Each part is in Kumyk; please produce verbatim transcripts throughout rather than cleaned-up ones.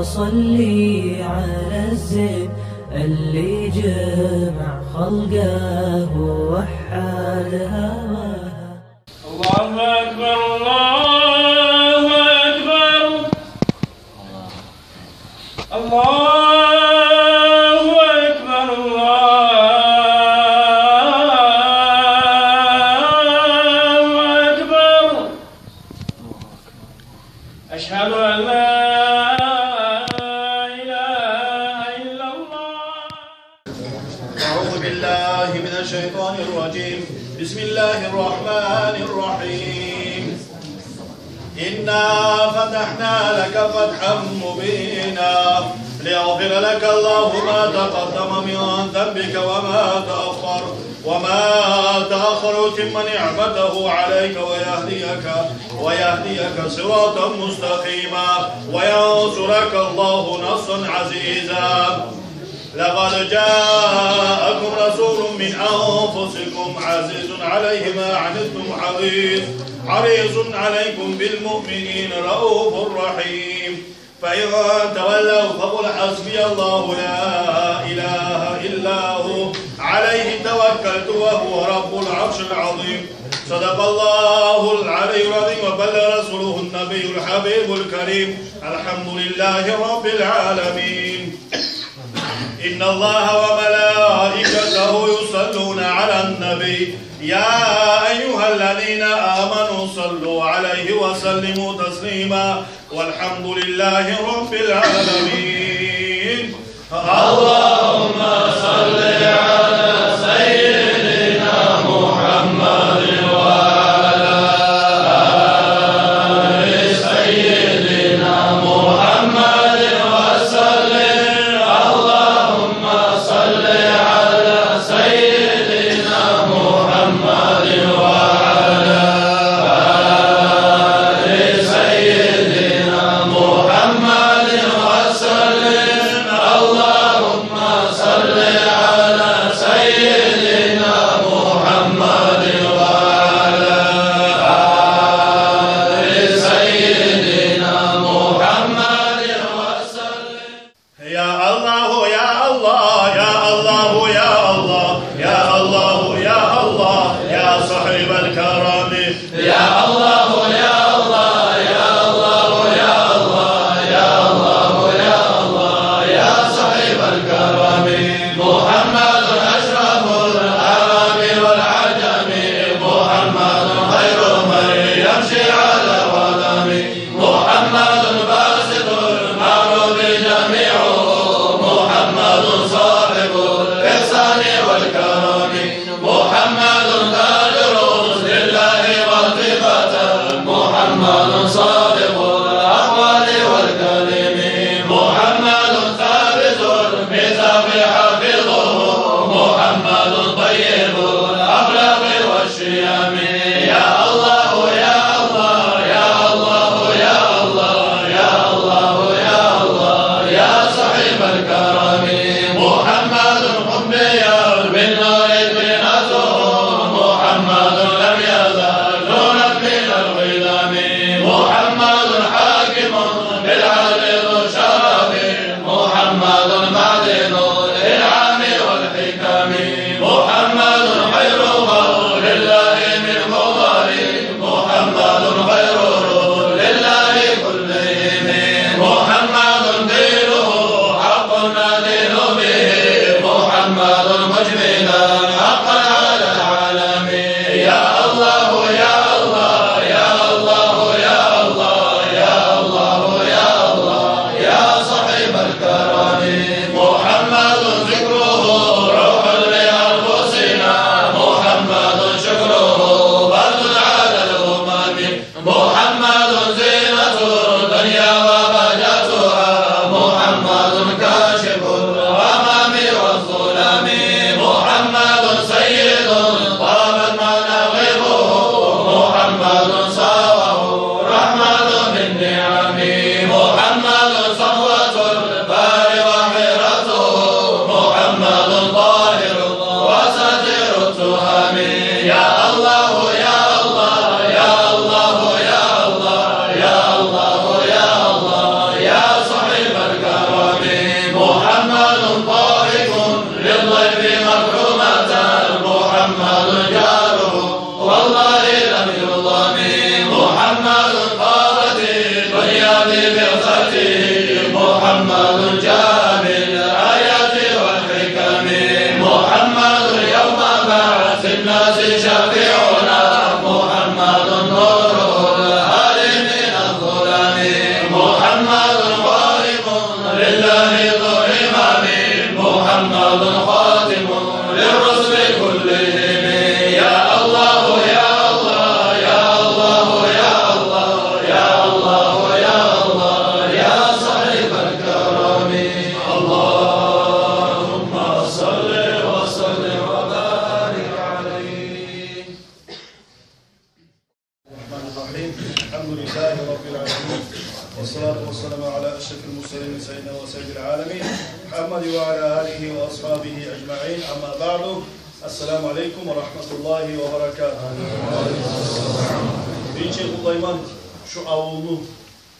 صلي على الزين اللي جمع خلقه ووحد هواه. الله أكبر، الله أكبر. الله أكبر، الله أكبر. أشهد أن لا إله إلا الله. أعوذ بالله من الشيطان الرجيم. بسم الله الرحمن الرحيم. إنا فتحنا لك فتحا مبينا ليغفر لك الله ما تقدم من ذنبك وما تأخر، وما تأخر، ويتم نعمته عليك ويهديك، ويهديك صراطا مستقيما، وينصرك الله نصرا عزيزا. لقد جاءكم رسول من أنفسكم عزيز عليه ما عنتم حريص، حريص عليكم بالمؤمنين رءوف رحيم. فإن تولوا فقل حسبي الله لا إله إلا هو عليه توكلت وهو رب العرش العظيم. صدق الله العلي العظيم وبلغ رسوله النبي الحبيب الكريم. الحمد لله رب العالمين. إن الله وملائكته يصلون على النبي، يا أيها الذين آمنوا صلوا عليه وسلموا تسليما. والحمد لله رب العالمين. اللهم صل على سيدنا محمد وعلى آل سيدنا محمد وسلم. اللهم صل على سيدنا محمد وعلى آل سيدنا محمد وسلم. اللهم صل على سيدنا محمد وعلى آل سيدنا محمد وسلم. يا الله، يا الله، يا الله، يا الله، يا الله، يا الله، يا الله، يا صاحب الكرم. يا الله، يا الله، يا الله، يا الله، يا الله، يا الله، يا صاحب الكرم. محمد أشرف العرب والعجم، محمد خير من يمشي على القدم. محمد باسط المعروف جميعه، محمد صاحب الإحسان سيدنا وسيد العالمين محمد وعلى آله وأصحابه أجمعين. أما بعد. السلام عليكم ورحمة الله وبركاته. Биринчи къутлайман шу авулну,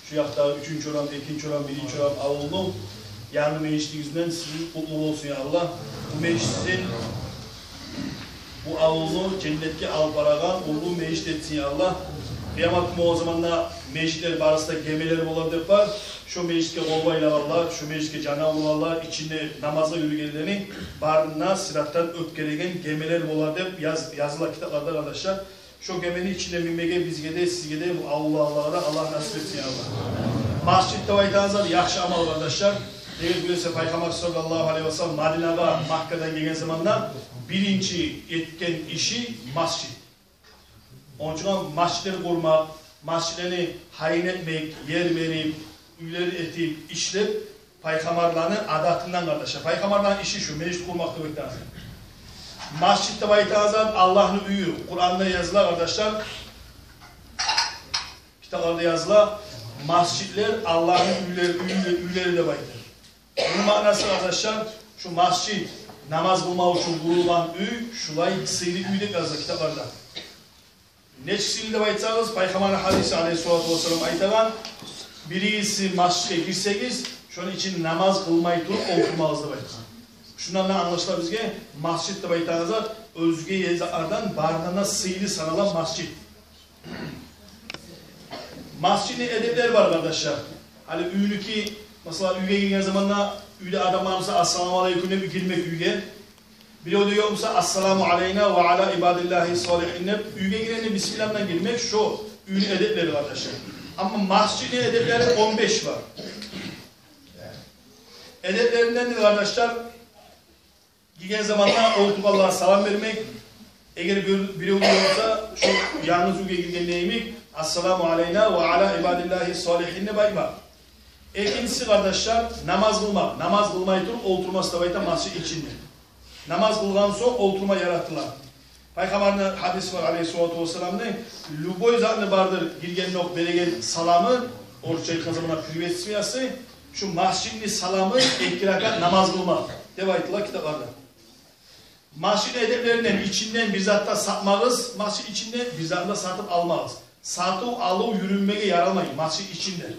шу якъдагъы уьчюнчю орам, экинчи орам, биринчи орам авулну янгы межитигизден. Сизин къутлу болсун, я Аллагь. Бу межит сизин бу авулну женнетге алып барагъан уллу межит этсин, я Аллагь. Къыямат гюн болгъан заманда межитлер барысы да гемелер болар деп бар. Шо межитге къол байлагъанлар, шо межитге жана ургъанлар, ичинде намазгъа юрюгенлени барына сыратдан оьтгереген гемелер болар деп яз-, языла китапларда, къардашлар. Шо гемени ичинде минмеге бизге де, сизге де, бу авуллагъа да Аллагь насип этсин, я Аллагь. Межит деп айтагъан зат яхшы амал, къардашлар. Неге десе, Пайхаммар саллаллагьу алайгьи ва саллам Мадинагъа Маккадан гелген заманда биринчи этген иши межит. Ону учун межитлер къурмакъ, межитлени гьайын этмек, ер берип, уьйлер этип, ишлеп, пайхаммарланы адатындан, къардашлар. Пайхаммарланы иши шу, межит къурмакъ деп айтагъан. Межит деп айтагъан зат Аллагьны уьюдюр. Къуранда языла, къардашлар. Китапларда языла, межитлер Аллагьны уьйлери, уьйлери, уьйлери деп айтыла. Муну маънасы, къардашлар, шу межит намаз къылмакъ учун къурулгъан уьй, шулай сыйлы уьй деп языла китапларда. Нечик сыйлы деп айтсагъыз, Пайхаммарны гьадиси алайгьиссалату вассалам айтагъан: биригиз межитге гирсегиз, шону ичинде намаз къылмай туруп олтурмагъыз деп айтгъан. Шундан да англашыла бизге, межит деп айтагъан зат оьзге ерлерден барындан да сыйлы санала межит. Межитни эдеплери бар, къардашлар. Гьали уьйнюки, масала, уьйге гирген заманда, уьйде адам бар буса, «Ассаламу алайкум» деп гирмек уьйге. Бирев де ёкъ буса, «Ассаламу алайна ва ала ибадиллагьи салигьин» деп, уьйге гиргенде бисмиллагь булан гирмек, шо уьйню эдеплери, къардашлар. Амма межитни эдеплери он беш бар. Эдеплеринден де, къардашлар, гирген заманда олтургъанлагъа салам бермек. Эгер бир, бирев де ёкъ буса, шу янгыз уьйге гиргенде йимик, «Ассаламу алайна ва ала ибадиллагьи салигьин» деп айтмакъ. Экинчиси, къардашлар, намаз къылмакъ. Намаз къылмай туруп олтурмас деп айта межит ичинде. Намаз къылгъан сонг олтурма яратыла. Пайхаммарны гьадиси бар, алайгьиссалату вассаламны: любой затны бардыр гиргендокъ береген саламы, орусча айтгъан заманда приветствиясы, шу межитни саламы эки ракаат намаз къылмакъ деп айтыла китапларда. Межитни эдеплеринден, ичинден бир зат да сатмагъыз, межит ичинде бир зат да сатып алмагъыз. Сатыв-алыв юрюнмеге ярамай межит ичинде.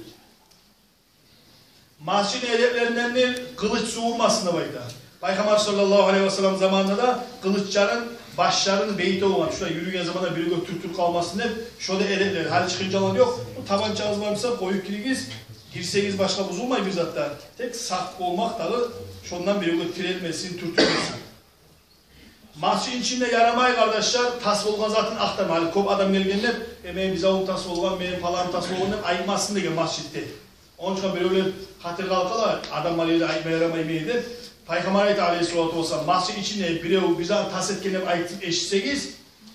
Межитни эдеплеринден де къылыч сувурмасын деп айта. Пайхаммар саллаллагьу алайгьи ва саллам заманында да къылычларын башларын бегите болгъан, шулай юрюген заманда биревге тюртюп къалмасын деп, шо да эдеплер. Гьали чыкъгъынча алар ёкъ. Бу табанчагъыз бар буса, къоюп гиригиз, гирсегиз башгъа бузулмай бир зат да. Тек сакъ болмакъ дагъы, шондан биревге тирелмесин, тюртюлмесин. Межитни ичинде ярамай, къардашлар, тас болгъан затын ахтарма. Гьали кёп адам гелген деп, «Э, мени бизавум тас болгъан, мени паланым тас болгъан» деп айтмасын деген межитде. Ону учун биревлер хатир къалып къала, адамлар ерде айтма ярамай мени деп. Пайхаммар айта, алайгьиссалату вассалам, межитни ичинде бирев бир зат тас этген деп айтып эшитсегиз,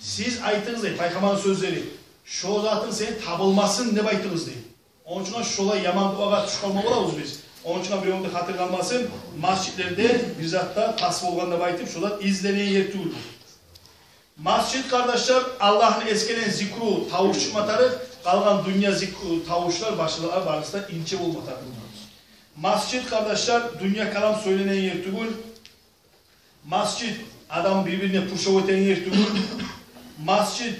сиз айтыгъыз дей, Пайхаммарны сёзлери: «Шо затынг сени табылмасын», – деп айтыгъыз дей. Ону учун шолай яман дуагъа тюшюп къалма боламыз биз. Ону учун биревню де хатири къалмасын, межитлерде бир зат да тас болгъан деп айтып, шо зат изленеген ер тюгюл. Межит, къардашлар, Аллагьны эсгерген зикру тавуш чыкъма тарыкъ, къалгъан дюнья зикру тавушлар, башгъалар барысы да инче болма тарыкъ. Межит, къардашлар, дюнья калам сёйленеген ер тюгюл. Межит адам бир-бирине пуршав этеген ер тюгюл. Межит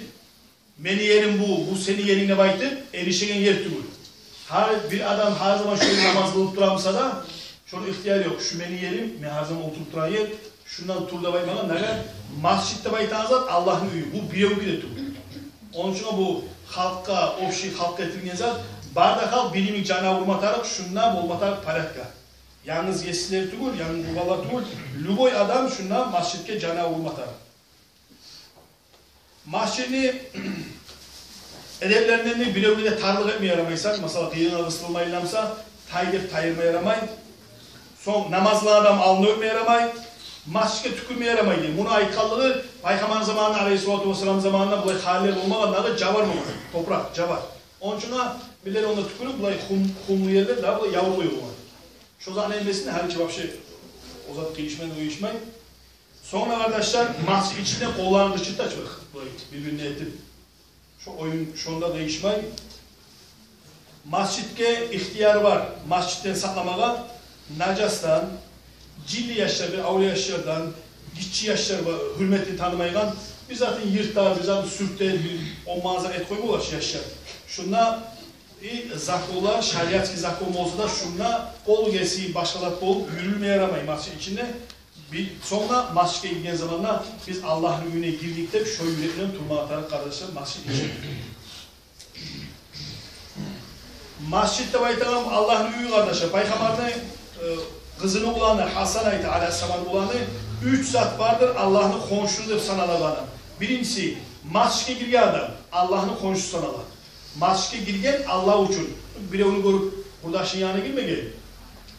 «мени ерим бу, бу сени еринг» деп айтып эришеген ер тюгюл. Гьар бир адам гьар заман шу ерде намаз къылып тура буса да, шону ихтияры ёкъ. «Шу мени ерим, мен гьар заман олтуруп турагъан ер, шундан тур» деп айтмагъа. Неге? Межит деп айтагъан зат Аллагьны уьюю, бу биревнюки де тюгюл. Ону учун бу халкъгъа, общий халкъгъа этилген зат, бары да халкъ бир йимик жана урма тарыкъ, шунда болма тарыкъ порядка. Янгыз есилер тюгюл, янгыз къурбанлар тюгюл, любой адам шунда межитге жана урма тарыкъ. Межитни эдеплеринден де биревге де тарлыкъ этме ярамайсан. Масала, къыйынгъа къыстырылма айланса, тай деп тайдырма ярамай. Сонг намаз къылгъан адам алдын оьпме ярамай. Межитге тюкюрме ярамай дей. Муну айтгъанлыгъы Пайхаммарны заманында, алайгьиссалату вассалам заманында булай халилер болмагъан, дагъы жавар болгъан. Топуракъ, жавар. Ону учун бирлер онда тюкюрюп, булай къум, къумлу ерлер, дагъы булай явлу болгъан. Шо затны эмесин гьали чи вообще о зат къыйышмай, къыйышмай. Сонг да, къардашлар, межит ичинде къолларын къычырта чы, булай бир-бирине этип. Шо оюн шонда къыйышмай. Масжидге ихтияр бар масжидден сакъламагъа нажасдан, жинли яшлар, бир авлия яшлардан, гиччи яшлар бар, гьюрметин танымайгъан, бир затын йыртар, бир затын сюртер, бир онмагъа зат этип къойма бола шу яшлар. Шунда и законлар, шариатский закон болса да, шунда къол геси башгъа зат болуп юрюлме ярамай масжид ичинде. Бир сонг да масжидге гирген заманда биз Аллагьны уьюне гирдик деп шо юрек булан турмагъа тарыкъ, къардашлар, масжид ичинде. Масжид деп айтагъан Аллагьны уьюю, къардашлар. Пайхаммарны, э, къызыны уланы Гьасан айта, алайгьиссаламны уланы, уьч зат бардыр Аллагьны хоншусу деп саналагъан адам. Биринчиси, масжидге гирген адам Аллагьны хоншусу санала. Масжидге гирген Аллагь учун. Биревню гёрюп, къурдашыны янына гирмеген.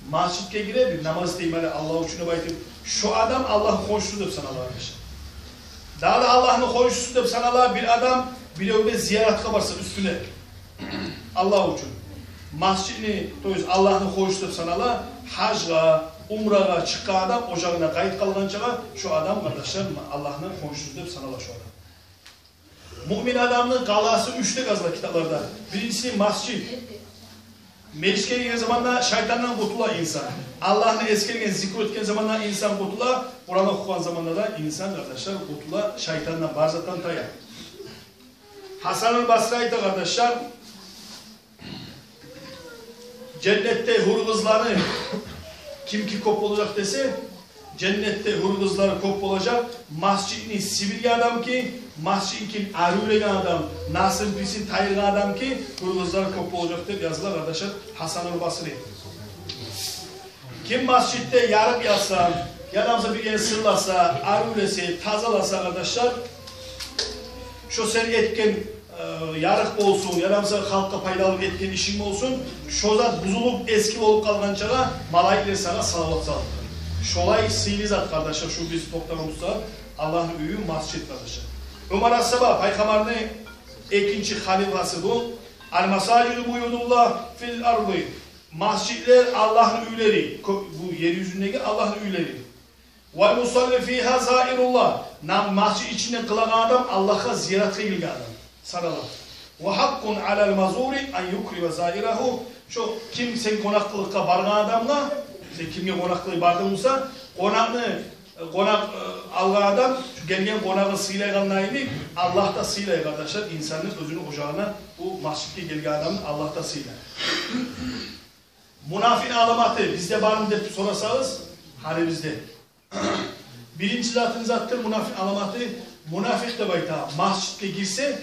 Масжидге гире, бир намаз этейим Аллагь учун деп айтып, шо адам Аллагьны хоншусу деп санала, къардашлар. Дагъы да Аллагьны хоншусу деп санала бир адам биревге зияратгъа барса уьстюне, Аллагь учун. Масжидни, то есть Аллагьны хоншусу деп санала гьажгъа, умрагъа чыкъгъан адам, ожагъына къайтып къалгъанчагъа, шо адам, къардашлар, Аллагьны хоншусу деп санала шо адам. Муъмин адамны къаласы уьч деп языла китапларда. Биринчиси масжид. Межитге гирген заманда шайтандан къутула инсан. Аллагьны эсгерген, зикру этген заманда инсан къутула, Къуран охугъан заманда да инсан, къардашлар, къутула, шайтандан, бар затдан тая. Гьасанул Басри айта, къардашлар, женнетде гьюр къызланы кимки кёп болажакъ десе, женнетде гьюр къызлары кёп болажакъ масжидни сибирген адам ки, масжидни ким арив уьлеген адам, насын-писин тайдыргъан адам ки, гьюр къызлары кёп болажакъ деп языла, къардашлар, Гьасанул Басри. Ким масжидде ярыкъ язса, яда буса бир ерни сырласа, арив уьлесе, тазаласа, къардашлар, шо сен этген, э, ярыкъ болсун, яда буса халкъгъа пайдалы этген ишинг болсун, шо зат бузулуп, эски болуп къалгъанчагъа малайиклер сагъа салават салып тура. Шолай сыйлы зат, къардашлар, шу биз токътагъаныбыз Аллагьны уьюю масжид, къардашлар. Умар асгьаба, пайхаммарны экинчи халифасы бу. Ал-масажиду буютуллагь фил арди. Масжидлер Аллагьны уьйлери, кё-, бу ер юзюндеги Аллагьны уьйлери. Вал мусалли фигьа заируллагь. Нам-, масжид ичинде къылагъан адам Аллагьгъа зияратгъа гелген адам санала. Ва гьакъкъун алал мазури ан юкрима заирагьу. Шо ким сен къонакълыкъгъа баргъан адамгъа, сен кимге къонакълыкъгъа бардынг буса, къонакъны, къонакъ, э, алгъан адам, шо гелген къонагъын сыйлагъанда йимик, Аллагь да сыйлай, къардашлар, инсанны, оьзюню ожагъына, бу масжидге гелген адамны Аллагь да сыйлай. Мунафикъни аламаты бизде бармы деп сорасагъыз, гьали бизде. Биринчи затын затдыр мунафикъ аламаты, мунафикъ деп айта, масжидге гирсе,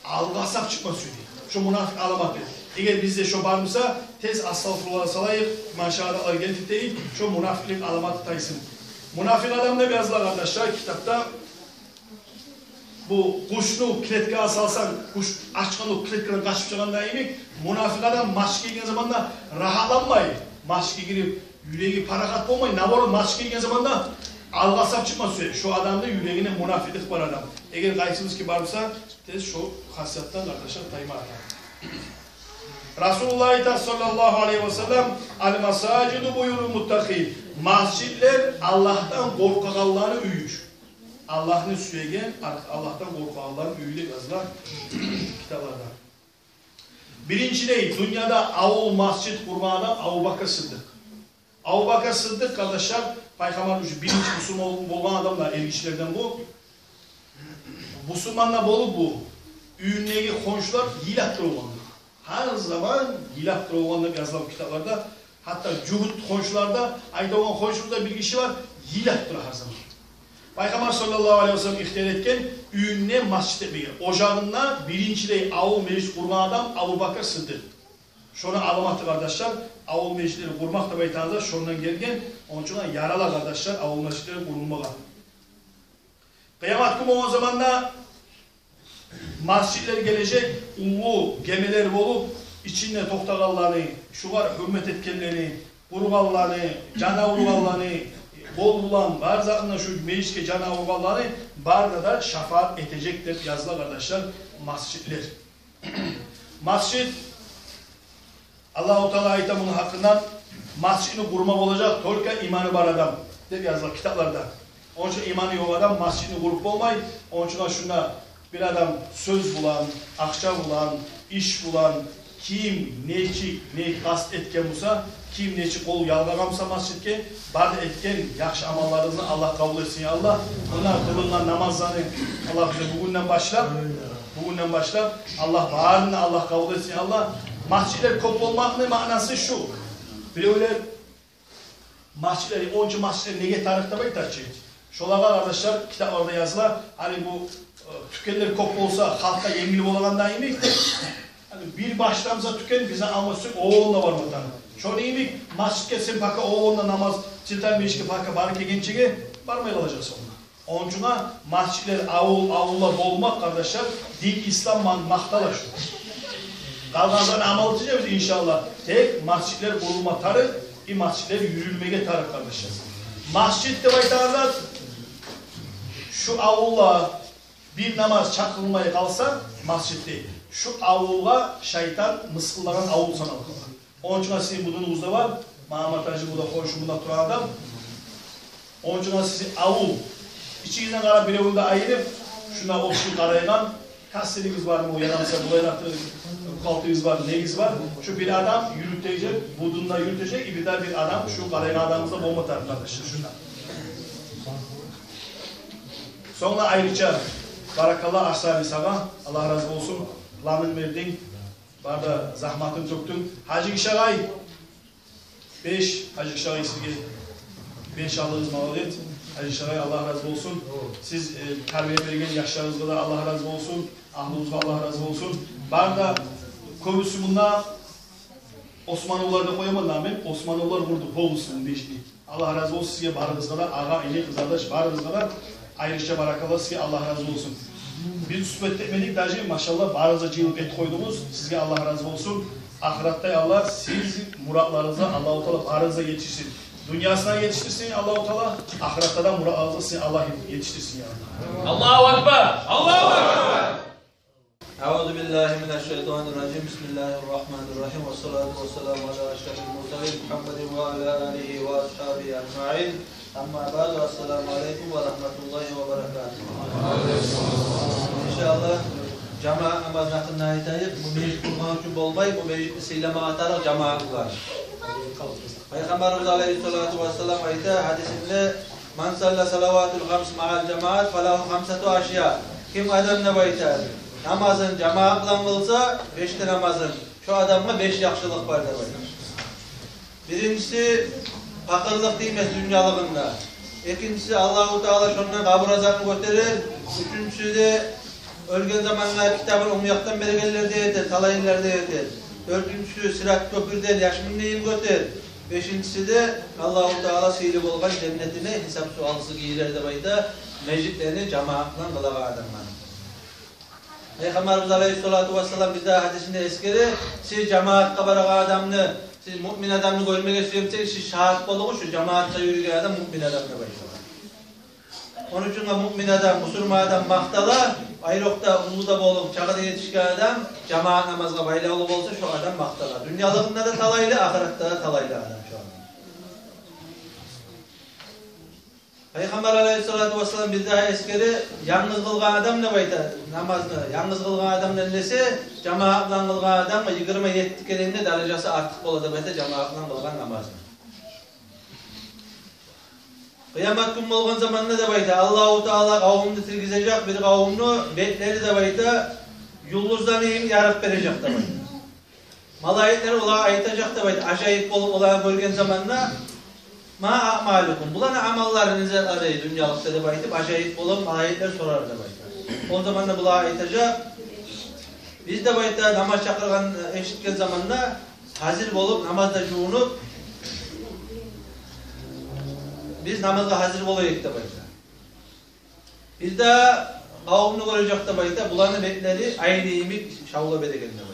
алгъасап чыкъма сюе. Шо мунафикъ аламаты. Эгер бизде шо бар буса, тез астагъфируллагь салайыкъ, машагьадатлар гелтиртейик, шо мунафикълик аламаты тайсын. Мунафикъ адам деп языла, къардашлар, китапда. Бу къушну клеткагъа салсанг, къуш ачгъанлыкъ клеткадан къачып чыгъагъанда йимик, мунафикъ адам масжидге гирген заманда рагьатланмай. Масжидге гирип, юреги парахат болмай, наоборот, масжидге гирген заманда алгъасап чыкъма сюе. Шо адамны юрегинде мунафикълик бар адам. Эгер къайсыбыз ки бар буса, тез шо хасиятдан, къардашлар, таймагъа тарыкъ. Расулуллагь айта, саллаллагьу алайгьи ва саллам: «Ал-масажиду буютул муттакъин». Масжидлер Аллагьдан къоркъагъанланы уьюдюр. Аллагьны сюеген, Аллагьдан къоркъагъанланы уьюдюр деп языла китапларда. Биринчилей дюньяда авул масжид къургъан адам Абубакр Сыддыкъ. Абубакр Сыддыкъ, къардашлар, пайхаммар учун биринчи бусурман болгъан адамлар, эргишилерден бу. Бусурман да болуп бу, уьюндеги хоншулар йылап тура болгъан. Гьар заман йылап тура болгъан деп языла бу китапларда. Гьатта жугьут хоншулар да, айта болгъан: «Хоншубузда бир гиши бар, йылап тура гьар заман». Пайхаммар саллаллагьу алайгьи ва саллам ихтияр этген, уьюнде масжид этмеге. Ожагъында биринчилей авул межит къургъан адам Абубакр Сыддыкъ. Шону аламаты, къардашлар, авул межитлени къурмакъ деп айтагъанда шондан гелген, ону учун ярала, къардашлар, авул межитлени къурулмагъа. Къыямат гюн болгъан заманда масжидлер гележек, уллу гемелер болуп, ичинде токътагъанланы, шогъар гьюрмет этгенлени, къургъанланы, жаны авругъанланы, къол булан, бар затына шу межитге жаны авругъанланы, барына да шафаат этежек деп языла, къардашлар, масжидлер. Масжид, Аллагьу Таала айта муну гьакъындан: «Масжидни къурма болажакъ только иманы бар адам», – деп языла китапларда. Ону учун иманы ёкъ адам масжидни къуруп болмай. Ону учун шунда бир адам сёз булан, акъча булан, иш булан, Ким нечик не къаст этген буса, ким нечик къол ялгъагъан буса масжитге, бары да этген яхшы амалларыгъызны Аллагь къабул этсин, я Аллагь. Муна къылынгъан намазланы Аллагь бизге бугюнден башлап, бугюнден башлап Аллагь барын да Аллагь къабул этсин, я Аллагь. Масжитлер кёп болмакъны маънасы шу. Биревлер масжитлер, ончу масжитлер неге тарыкъ деп айтачы. Шолагъа, къардашлар, китапларда языла. Гьали бу, э, тюкенлер кёп болса, халкъгъа енгил болагъанда йимик. Гьали бир башламса тюкен, бизин амма сюй оонда барма тарыкъ. Шону йимик, масжитге сен пока оонда намаз, центральный межитге пока барып гелгенчеге бармай къалажакъсан онда. Ону учун масжитлер, авул, авуллар болмакъ, къардашлар, дин, ислам ма-, макътала шу. Къалгъан зат амал этежекбиз, иншаллагь. Тек масжитлер къурулма тарыкъ, и масжитлер юрюлмеге тарыкъ, къардашлар. Масжит деп айтагъан зат, шу авулда бир намаз чакъырылмай къалса масжитде, шу авулгъа шайтан мысгъыллагъан авул саналып къала. Ону учун сизин будунугъузда бар, Магьаммат-гьажи бу да хоншу, мунда турагъан адам. Ону учун сизин авул, ичигизден къарап, биревню де айырып, шунда о киши къарайгъан, кассиригиз бармы, ярамаса булай артыкъ къалтыгъыз бармы, негиз бар, шу бир адам юрютежек, будун да юрютежек, и бир де бир адам шу къарайгъан адамыгъыз да болма тарыкъ, къардашлар, шунда. Сонг да айрыча баракалла, Арсаби, сагъа Аллагь рази болсун, планын бердинг. Бары да загьматын тёкдюнг. Гьажи Гишагъай, беш, Гьажи Гишагъай, сизге беш алдыгъыз, молодец. Гьажи Гишагъай, Аллагь рази болсун. Сиз, э, тарбия берген яшларыгъызгъа да Аллагь рази болсун. Агьлюгюзге Аллагь рази болсун. Бары да кёбюсю мунда Османовлар деп къояман да мен, Османовлар къурду полностью межитни. Аллагь рази болсун сизге, барыгъызгъа да, агъа, ини, къызардаш, барыгъызгъа да айрыча баракалла сизге, Аллагь рази болсун. Биз успеть этмедик даже, машаллагь, барыгъыз да жыйылып гетип къойдугъуз. Сизге Аллагь рази болсун. Ахыратда, я Аллагь, сиз муратларыгъызгъа Аллагьу Таала барыгъызны да етишсин. Дюньясына етишдирсин Аллагьу Таала, ахыратда да муратларыгъызгъа сизин Аллагь етишдирсин, я Аллагь. Аллагьу акбар! Аллагьу акбар! أعوذ بالله من الشيطان الرجيم. بسم الله الرحمن الرحيم. والصلاة والسلام على أشرف المرسلين محمد وعلى آله وأصحابه أجمعين. أما بعد. السلام عليكم ورحمة الله وبركاته. Иншаллагь, жамаат намазны гьакъында айтайыкъ. Бу межит къургъан учун болмай, бу межитни сыйламагъа тарыкъ жамаат булан. Пайхаммарыбыз алайгьиссалату вассалам айта гьадисинде: من صلى الصلوات الخمس مع الجماعة فله خمسة أشياء. Ким адам, деп айта, намазын жамаат булан къылса, беш де намазын, шо адамгъа беш яхшылыкъ бар, деп айта. Биринчиси, пакъырлыкъ тиймес дюньялыгъында. Экинчиси, Аллагьу Таала шондан къабур азабын гётерер. Уьчюнчюсю де, оьлген заманда китабын онг якъдан бергенлерден этер, талайлылардан этер. Дёртюнчюсю, Сырат кёпюрден яшмын йимик оьтер. Бешинчиси де, Аллагьу Таала сыйлы болгъан женнетине гьисап-суалсыз гийирер, деп айта, межитлени жамаат булан къылагъан адамланы. Пайхаммарыбыз алайгьиссалату вассалам бизге гьадисинде эсгере: сиз жамаатгъа барагъан адамны, сиз муъмин адамны гёрмеге сюе бусагъыз, сиз шагьат болугъуз, шу жамаатгъа юрюген адам муъмин адам, деп айта. Ону учун да муъмин адам, бусурман адам макътала, айрокъда уллу да болуп, чагъы да етишген адам жамаат намазгъа байлавлу болса, шо адам макътала. Дюньялыгъында да талайлы, ахыратда да талайлы адам шо адам. Пайхаммар алайгьиссалату вассалам бизге дагъы эсгере: янгыз къылгъан адам, деп айта, намазны янгыз къылгъан адамдан эсе, жамаат булан къылгъан адамгъа йигирма етти керен де даражасы артыкъ бола, деп айта, жамаат булан къылгъан намазны. Къыямат гюн болгъан заманда, деп айта, Аллагьу Таала къавумну тиргизежек, бир къавумну бетлери, деп айта, юлдузланы йимик ярыкъ бережек, деп айта. Малайиклер олагъа айтажакъ, деп айта, ажайып болуп олагъа гёрген заманда: ما أعمالكم, буланы амаллары не затлар эди дюньялыкъда, деп айтып, ажайып болуп малайиклер сорар, деп айта. Ол заманда булагъа айтажакъ: биз, деп айта, намаз чакъыргъан, эшитген заманда гьазир болуп, намазгъа жувунуп, биз намазгъа гьазир бола эдик, деп айта. Бир де къавумну гёрежек, деп айта, буланы бетлери айны йимик шавла береген, деп айта.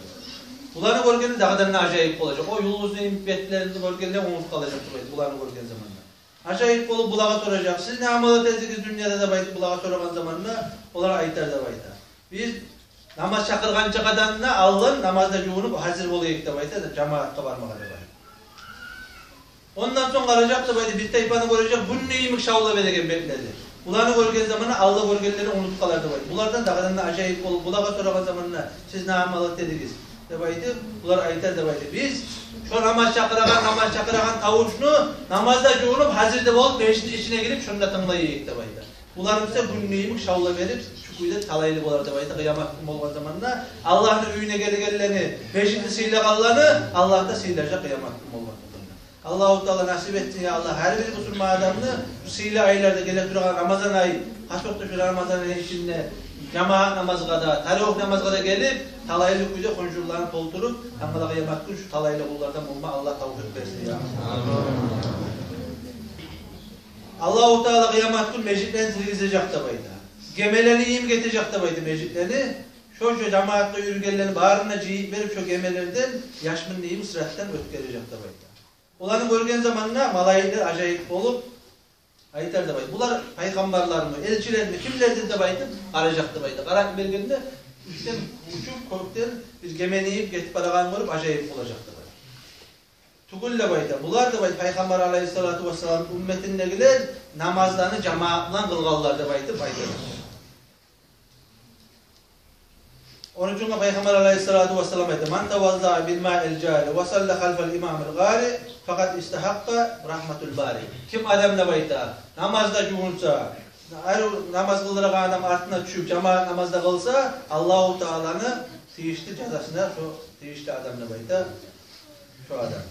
Буланы гёргенде дагъыдан да ажайып болажакъ. О юлдузну йимик бетлерин гёргенде унутуп къалажакъ, деп айта, буланы гёрген заманда. Ажайып болуп булагъа соражакъ: сиз не амал этедигиз дюньяда, деп айтып, булагъа сорагъан заманда, олар айтар, деп айта: биз намаз чакъыргъанча къадар да алдан намазгъа жувунуп гьазир бола эдик, деп айта, жамаатгъа бармагъа, деп айта. Ондан сонг къаражакъ, деп айта, бир тайпаны гёрежек, гюнню йимик шавла береген бетлери. Буланы гёрген заманда алда гёргенлерин унутуп къалар, деп айта. Булардан дагъыдан да ажайып болуп, булагъа сорагъан заманда: сиз не амал этедигиз? деп айтып, булар айтар деп айта: «Биз шо намаз чакъырагъан, намаз чакъырагъан тавушну намазда жувунуп, гьазир де болуп, межитни ичине гирип, шонда тынглай эдик», – деп айта. Булар буса гюнню йимик шавла берип, шу кюйде талайлы болар деп айта. Къыямат гюн болгъан заманда Аллагьны уьюне гелгенлени, межитни сыйлагъанланы Аллагь да сыйлажакъ къыямат гюн болгъан заманда. Аллагьу Таала насип этсин, я Аллагь, гьар бир бусурман адамны бу сыйлы айларда геле турагъан Рамазан ай, хас окъда шу Рамазан ай ичинде жамаат намазгъа да, таравигь намазгъа да гелип, талайлы кюйде хонжурларын толтуруп, тангала къыямат гюн шу талайлы къуллардан болма Аллагь тавфикъ берсин, я Аллагь. Аллагьу Таала къыямат гюн межитлени тиргизежек деп айта. Гемелени йимик этежек деп айта межитлени. Шо, шо жамаатгъа юрюгенлени барын да жыйып берип, шо гемелерден яшминни йимик сыратдан оьтгережек деп айта. Оланы гёрген заманда малайиклер ажайып болуп айтар деп айта: «Булар пайхаммарлармы, элчилерми, кимлердир?» – деп айтып къаражакъ деп айта. Къарап бергенде, уьстден учуп, кёкден бир гемени йимик гетип барагъанын гёрюп, ажайып болажакъ деп айта. «Тюгюл, – деп айта, – булар, – деп айта, – Пайхаммар алайгьиссалату вассаламны умметиндегилер, намазланы жамаат булан къылгъанлар», – деп айтып айтар. Ону учун Пайхаммар алайгьиссалату вассалам айта: «Ман таваззаа бил маил жари ва салла халфал имамил къари, факъад истагьакъкъа рагьматал бари». Ким адам, деп айта, намазда жувунса, гьар намаз къылдырагъан адам артына тюшюп, жамаат намазда къылса, Аллагьу Тааланы тийишли жазасына шо тийишли адам, деп айта, шо адам.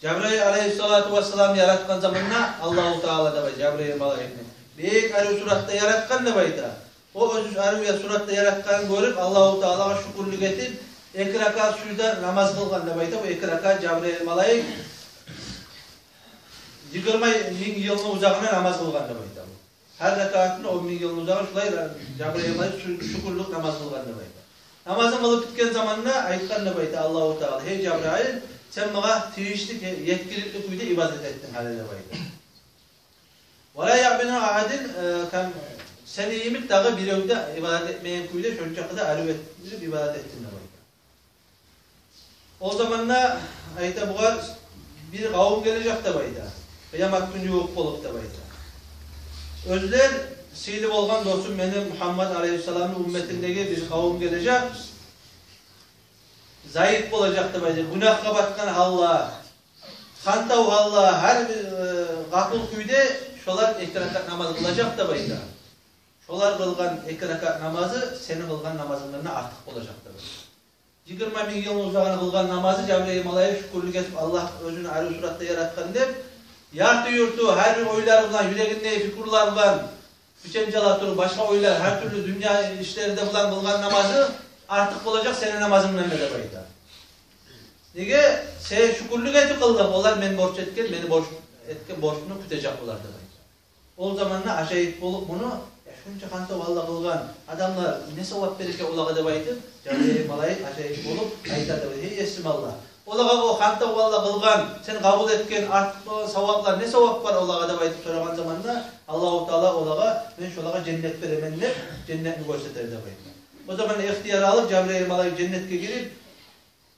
Жабраил алайгьиссалату вассаламны яратгъан заманда Аллагьу Таала, деп айта, Жабраил малайикни бек арив суратда яратгъан деп айта. О оьзю арив суратда яратгъанын гёрюп, Аллагьу Таалагъа шюкюрлюк этип, эки ракаат сужда намаз къылгъан деп айта. Бу эки ракаат Жабраил малайик йигирма минг йылны узагъына намаз къылгъан деп айта. Гьар ракаатына он минг йылны узагъы, шулай Жабраил малайик шу-, шюкюрлюк намаз къылгъан деп айта. Намазын къылып битген заманда айтгъан деп айта Аллагьу Таала: «Гьей Жабраил, сен магъа тийишли, етгиликли кюйде ибадат этдинг гьали», – деп айта. «Ва ла яъбаду агьадун, э, кам-, сени йимик дагъы бирев де ибадат этмеген кюйде шончакъы да арив этдирип ибадат этдинг», – деп айта. Ол заманда, айта, бугъар бир къавум гележек деп айта. Къыямат гюн ювукъ болуп деп айта. Оьзлер сыйлы болгъан досум мени Мугьаммат алайгьиссаламны умметиндеги бир къавум гележек. Зайып болажакъ деп айта. Гюнагьгъа батгъан гьалда, хантав гьалда, гьар бир, э, гъапул кюйде шолар эки ракаат намаз къылажакъ деп айта. Шолар къылгъан эки ракаат намазы сени къылгъан намазынгдан да артыкъ болажакъ деп айта. Йигирма минг йылны узагъына къылгъан намазы, Жабраил малайик шюкюрлюк этип, Аллагь оьзюн арив суратда яратгъан деп, ярты-юрту, гьар бир ойлары булан, юрегиндеги пикрулар булан, бичем жала туруп, башгъа ойлар, гьар тюрлю дюнья ишлери де булан къылгъан намазы артыкъ болажакъ сени намазынгдан да деп айта. Неге? Сен шюкюрлюк этип къылдынг, олар мен борч этген, мени борч этген борчну кютежек олар деп айта. Ол заманда ажайып болуп муну: «Я, шунча хантав гьалда къылгъан адамлар, не савап бережек олагъа?» – деп айтып, Жабраил малайик ажайып болуп айтады: «Гьей Есим Аллагь, олагъа о хантав гьалда къылгъан, сен къабул этген, артыкъ болгъан саваплар, не савап бар олагъа?» – деп айтып сорагъан заманда, Аллагьу Таала олагъа: «Мен шолагъа женнет беремен», – деп, женнетни гёрсетер деп айта. О заманда ихтияр алып, Жабраил малайик женнетге гирип,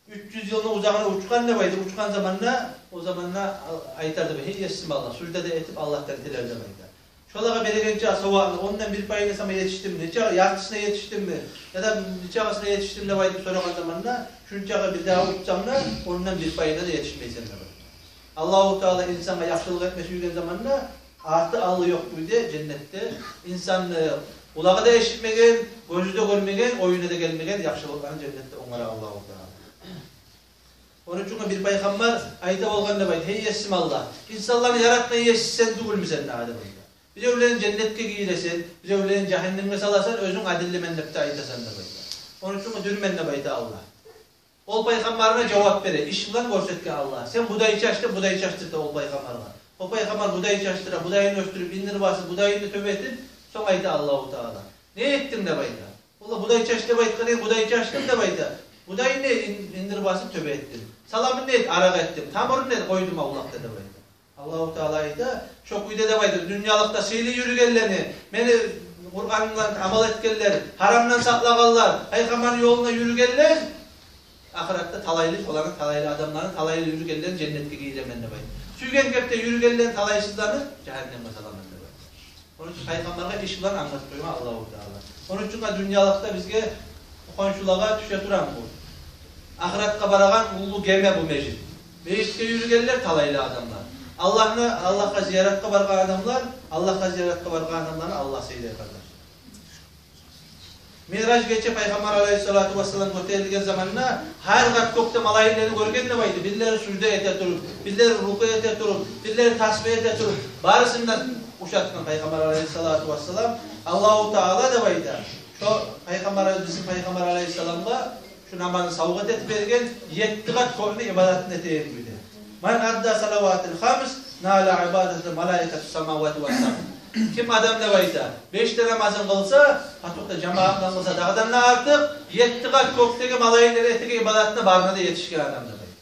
уьч юз йылны узагъына учгъан деп айта. Учгъан заманда, о заманда айтар деп: «Гьей Есим Аллагь», – сужда да этип Аллагьдан тилер деп айта. «Шолагъа берегенче савапны ондан бир пайына сама етишдимми, нече, яртысына етишдимми, яда нечагъысына етишдим?» – деп айтып сорагъан заманда, «Шунчагъы бир дагъы учсанг да, ондан бир пайына да етишмейсен», – деп айта. Аллагьу Таала инсангъа яхшылыкъ этме сюйген заманда, арты-алды ёкъ кюйде женнетде инсанны къулагъы да эшитмеген, гёзю де гёрмеген, оюна да гелмеген яхшылыкъланы женнетде онгарар Аллагьу Таала. Ону учун бир пайхаммар айта болгъан деп айта: «Гьей Есим Аллагь, инсанланы яратгъан Есим сен тюгюлмюсен дагъы?» – деп айта. «Биревлени женнетге гийиресен, биревлени жагьаннемге саласан, оьзюнг адилли мен деп де айтасан», – деп айта. «Ону учун дюрмен», – деп айта Аллагь. Ол пайхаммарына жавап бере, иш булан гёрсетген Аллагь. «Сен будай чач», – деп будай чачдырта ол пайхаммаргъа. Ол пайхаммар будай чачдыра, будайын оьсдюрюп, индир басып, будайын тёбе этип, сонг айта Аллагьу Таала: «Не этдинг?» – деп айта. «Валлагь, будай чач деп айтгъан эдинг, будай чачдым», – деп айта. «Будайын не ин-, индир басып тёбе этдим. Саламын не эт, аракъ этдим. Тамурун не эт, къойдум авлакъда», – деп айта. Аллагьу Таала айта: «Шо кюйде, – деп айта, – дюньялыкъда сыйлы юрюгенлени, мени Къуранымдан амал этгенлер, гьарамдан сакълагъанлар, пайхаммарны ёлунда юрюгенлер ахыратда талайлы, шоланы, талайлы адамланы, талайлы юрюгенлени женнетге гийиремен», – деп айта. «Сюйген кепде юрюгенлени, талайсызланы, жагьаннемге саламан», – деп айта. Ону учун пайхаммаргъа иш булан англатып къойгъан Аллагьу Таала. Ону учун да дюньялыкъда бизге, хоншулагъа тюше турагъан бу, ахыратгъа барагъан уллу геме бу межит. Межитге юрюгенлер талайлы адамлар. Аллагьны, Аллагьгъа зияратгъа баргъан адамлар, Аллагьгъа зияратгъа баргъан адамланы Аллагь сыйлай, къардашлар. Миъраж гече пайхаммар алайгьиссалату вассалам гётерилген заманда гьар къат кёкде малайиклени гёрген деп айта. Бирлери сужда эте туруп, бирлери руку эте туруп, бирлери тасбигь эте туруп, барысын да ушатгъан пайхаммар алайгьиссалату вассалам. Аллагьу Таала деп айта, шо пайхаммар, бизин пайхаммар алайгьиссаламгъа шу намазны савгъат этип берген, етти къат кёкню ибадатын этеген кюйде. «Ман адда салаватил хамс, нала ибадатал малаикатис самавати вас сабъ». Ким адам деп айта, беш де намазын къылса, гьатта жамаат булан къылса, дагъыдан да артыкъ, етти къат кёкдеги малайиклер этеген ибадатына барына да етишген адам деп айта.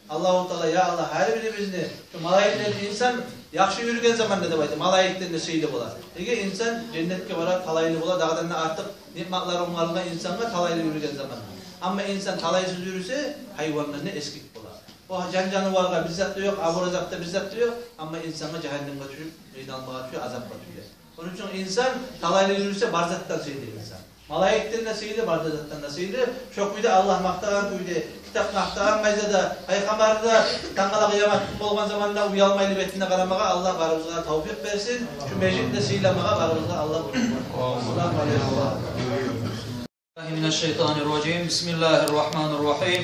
Аллагьу Таала, я Аллагь, гьар бирибизни, шу малайиклени, инсан яхшы юрюген заманда деп айта, малайиклерден де сыйлы бола. Неге? Инсан женнетге бара, талайлы бола, дагъыдан да артыкъ ниъматлар онгарылгъан инсангъа талайлы юрюген заманда. Амма инсан талайсыз юрюсе, гьайвандан да эсгик бола. О жан-жанываргъа бир зат да ёкъ, абур-азап да бир зат да ёкъ, амма инсангъа жагьаннемге тюшюп, къыйналмагъа тюше, азапгъа тюше. Ону учун инсан талайлы юрюсе, бар затдан сыйлы инсан. Малайиклерден де сыйлы, бар затдан да сыйлы. Шо кюйде Аллагь макътагъан кюйде, китап макътагъан къайдада, пайхаммар да, тангала къыямат гюн болгъан заманда уялмайлы бетине къарамагъа Аллагь барыбызгъа тавфикъ берсин. Шу межитни де сыйламагъа барыбызгъа Аллагь буюрсун. Ассаламу алейкум. من الشيطان الرجيم. بسم الله الرحمن الرحيم.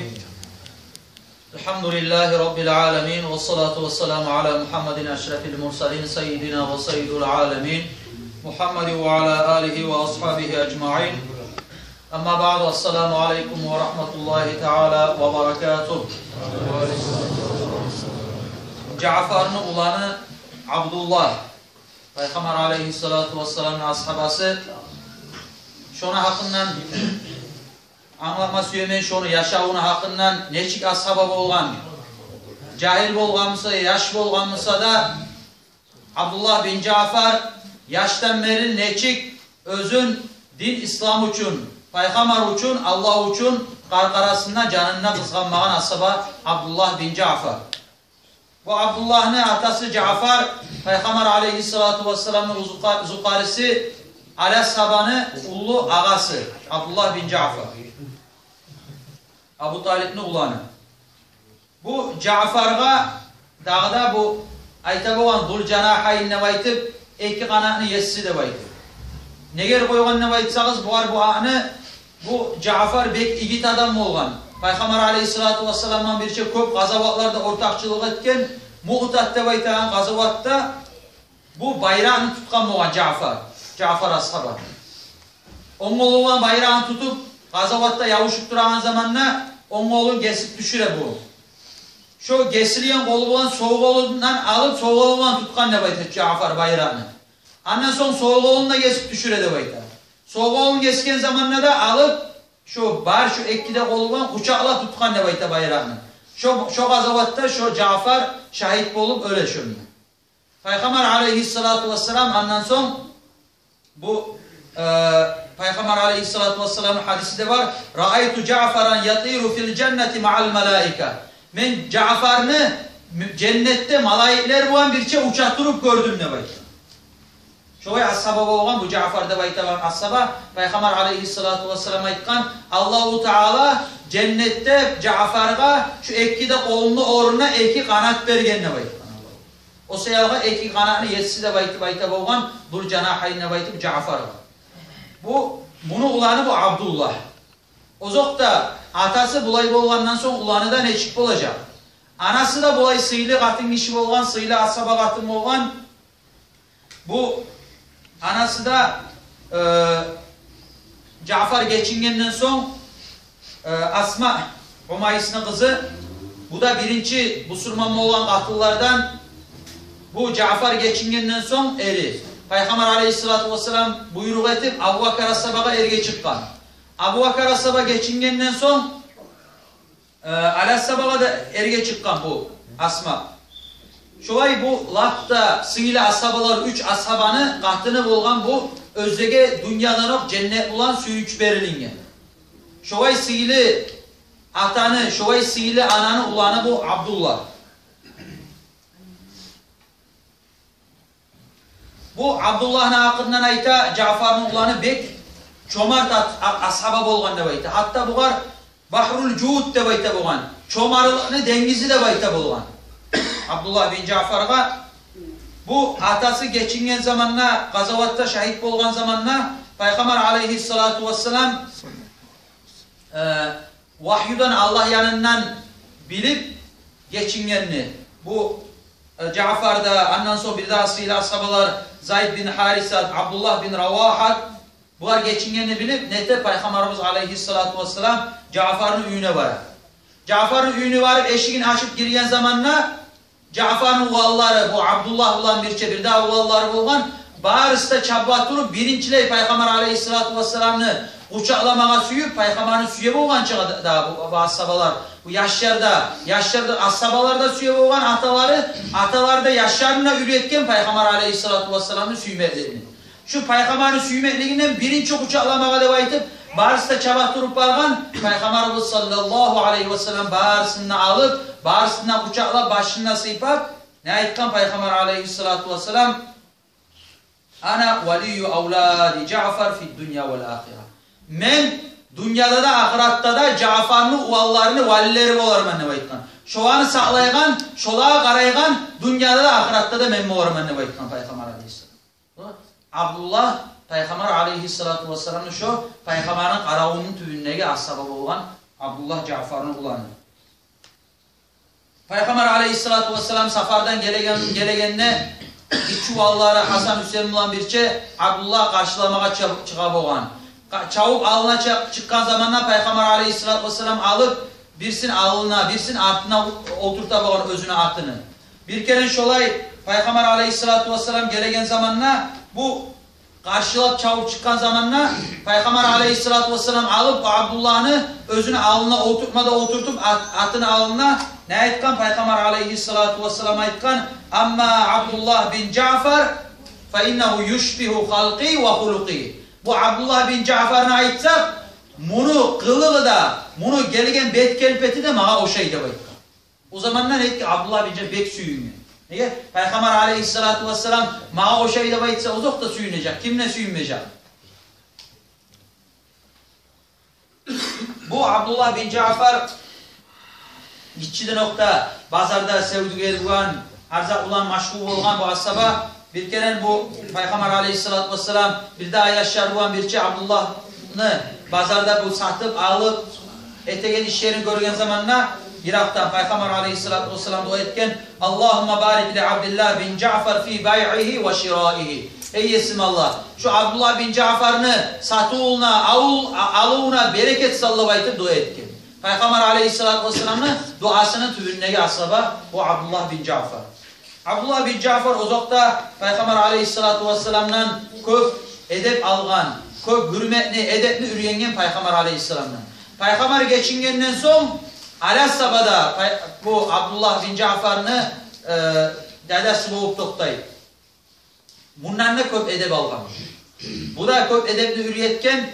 الحمد لله رب العالمين، والصلاة والسلام على محمد أشرف المرسلين، سيدنا وسيد العالمين، محمد وعلى آله وأصحابه أجمعين. أما بعد، السلام عليكم ورحمة الله تعالى وبركاته. Жаъфарны уланы Абдуллагь, пайхаммар алейгьиссалату вассаламны асгьабасы. Шону гьакъындан англатма сюемен, шону яшавуну гьакъындан, нечик асгьаба болгъан, жагьил болгъан буса, яш болгъан буса да, Абдуллагь бин Жаъфар яшдан берли нечик оьзюн дин ислам учун, пайхаммар учун, Аллагь учун къаркъарасында, жанында къызгъанмагъан асгьаба Абдуллагь бин Жаъфар. Бу Абдуллагьны атасы Жаъфар, пайхаммар алейгьиссалату вассаламны узукъа-, зукъариси, Али асгьабаны уллу агъасы Абдуллагь бин Жаъфар, Абу Талипни уланы. Бу Жаъфаргъа дагъы да бу айта болгъан Зул жанагьайн деп айтып, эки къанатны еси деп айтып. Негер къойгъан деп айтсагъыз, бугъар бу атны, бу Жаъфар бек игит адам болгъан. Пайхаммар алейгьиссалату вассаламдан бирче кёп къазаватларда ортакъчылыкъ этген, Муътат деп айтагъан къазаватда бу байракъны тутгъан болгъан Жаъфар, Жаъфар асгьаба. Онг къолу булан байракъны тутуп, къазаватда ябушуп турагъан заманда онг къолун гесип тюшюре бу. Шо гесилген къолу булан сол къолундан алып, сол къолу булан тутгъан деп айта Жаъфар байракъны. Андан сонг сол къолун да гесип тюшюре деп айта. Сол къолун гесген заманда да алып, шо бар, шо эки де къолу булан къучакълап тутгъан деп айта байракъны. Шо, шо къазаватда шо Жаъфар шагьит болуп оьле шонда. Пайхаммар алейгьиссалату вассалам андан сонг бу, э, пайхаммар алейгьиссалату вассаламны гьадиси де бар: «Раайту Жаъфаран ятиру фил жаннати маъал малаика». Мен Жаъфарны м-, женнетде малайиклер булан бирче уча туруп гёрдюм деп айта. Шолай асгьаба болгъан бу Жаъфар деп айтагъан асгьаба. Пайхаммар алейгьиссалату вассалам айтгъан, Аллагьу Таала женнетде Жаъфаргъа шу эки де къолуну орнуна эки къанат берген деп айтгъан. О саялгъа эки къанатны еси деп айтып айта болгъан, Зул жанагьайн деп айтып Жаъфаргъа. Бу, муну уланы бу Абдуллагь. Озокъда, атасы булай болгъандан сонг уланы да нечик болажакъ? Анасы да булай сыйлы къатын гиши болгъан, сыйлы асгьаба къатын болгъан. Бу анасы да, э, Жаъфар гечингенден сонг, э, Асма, Умайсны къызы, бу да биринчи бусурман болгъан къатынлардан. Бу Жаъфар гечингенден сонг эри, пайхаммар алейгьиссалату вассалам буйрукъ этип, Абубакар асгьабагъа эрге чыкъгъан. Абубакар асгьаба гечингенден сонг, э, Али асгьабагъа да эрге чыкъгъан бу Асма. Шолай бу лап да сыйлы асгьабалар, уьч асгьабаны къатыны болгъан бу, оьзлеге дюньядан окъ женнет булан сююнч берилинген. Шолай сыйлы атаны, шолай сыйлы ананы уланы бу Абдуллагь. Бу Абдуллагьны гьакъындан айта, Жаъфарны уланы бек чомарт ат-, а-, асгьаба болгъан деп айта. Гьатта бугъар «Багьрул жуд» деп айта болгъан. Чомартлыкъны денгизи деп айта болгъан Абдуллагь бин Жаъфаргъа. Бу атасы гечинген заманда, къазаватда шагьит болгъан заманда, Пайхаммар алейгьиссалату вассалам, э, вагьюдан, Аллагь янындан билип гечингенни. Бу, э, Жаъфар да, андан сонг бирдагъы сыйлы асгьабалар Зайд бин Гьарисат, Абдуллагь бин Равагьат, булар гечингенни билип, нете, Пайхаммарыбыз алейгьиссалату вассалам Жаъфарны уьюне бара. Жаъфарны уьюне барып, эшигин ачып гирген заманда, Жаъфарны уланлары, бу Абдуллагь булан бирче бирдагъы уланлары болгъан, барысы да чаба туруп, биринчилей Пайхаммар алейгьиссалату вассаламны къучакъламагъа сююп, Пайхаммарны сюе болгъан чагъы да, да бу, бу асгьабалар, бу яшлар да, яшлар да, асгьабалар да сюе болгъан аталары, аталары да яшларын да уьйретген Пайхаммар алейгьиссалату вассаламны сюймеклигин. Шу Пайхаммарны сюймеклигинден биринчи къучакъламагъа деп айтып, барысы да чаба туруп баргъан. Пайхаммарыбыз саллаллагьу алейгьи вассалам барысын да алып, барысын да къучакълап, башын да сыйпап, не айтгъан Пайхаммар алейгьиссалату вассалам? «Ана валию авлади Жаъфар фид дунья вал ахира». Мен дюньяда да, ахыратда да Жаъфарны уланларыны валилери боларман деп айтгъан. Шоланы сакълайгъан, шолагъа къарайгъан дюньяда да, ахыратда да мен боларман деп айтгъан Пайхаммар алейгьиссалам. Абдуллагь Пайхаммар алейгьиссалату вассаламны, шо Пайхаммарны къаравуну тюбюндеги асгьаба болгъан Абдуллагь Жаъфарны уланы. Пайхаммар алейгьиссалату вассалам сапардан гелеген, гелегенде, гиччи уланлары Гьасан, Гьюсейин булан бирче Абдуллагь къаршыламагъа чы-, чыгъа болгъан. Къа-, чавуп алдына чы-, чыкъгъан заманда Пайхаммар алейгьиссалату вассалам алып, бирсин алдына, бирсин артына о-, олтурта болгъан оьзюню атыны. Бир керен шолай Пайхаммар алейгьиссалату вассалам гелеген заманда, бу къаршылап чавуп чыкъгъан заманда, Пайхаммар алейгьиссалату вассалам алып, бу Абдуллагьны оьзюню алдына олтуртма да олтуртуп, ат-, атыны алдына, не айтгъан Пайхаммар алейгьиссалату вассалам? Айтгъан: «Амма Абдуллагь бин Жаъфар, фа иннагьу юшбигьу халкъи ва хулукъи». Бу Абдуллагь бин Жаъфарны айтсакъ, муну къылыгъы да, муну гелген бет-келпети де магъа ошай деп айтгъан. О заманда, нетти, Абдуллагь бин Жаъфар бек сююнген. Неге? Пайхаммар алейгьиссалату вассалам магъа ошай деп айтса, озокъда сююнежек, ким де сююнмежек. Бу Абдуллагь бин Жаъфар гиччиден окъда базарда савдюгер болгъан, арзакъ булан машгъул болгъан бу асгьаба. Бир керен бу Пайхаммар алейгьиссалату вассалам бирдагъы яшлар булан бирче Абдуллагьны базарда бу сатып, алып этеген ишлерин гёрген заманда, йыракъдан Пайхаммар алейгьиссалату вассалам дуа этген: «Аллагьумма барик ли Абдиллагь бин Жаъфар фи байъигьи ва шираигьи». Эй Есим Аллагь, шу Абдуллагь бин Жаъфарны сатывуна, авул-, а-, алывуна берекет сал деп айтып дуа этген. Пайхаммар алейгьиссалату вассаламны дуасыны тюбюндеги асгьаба бу Абдуллагь бин Жаъфар. Абдуллагь бин Жаъфар озокъда Пайхаммар алейгьиссалату вассаламдан кёп эдеп алгъан, кёп гьюрметни, эдепни уьйренген Пайхаммар алейгьиссаламдан. Пайхаммар гечингенден сонг, Али асгьаба да пай-, бу Абдуллагь бин Жаъфарны, э, дадасы болуп токътай. Мундан да кёп эдеп алгъан. Бу да кёп эдепни уьйретген.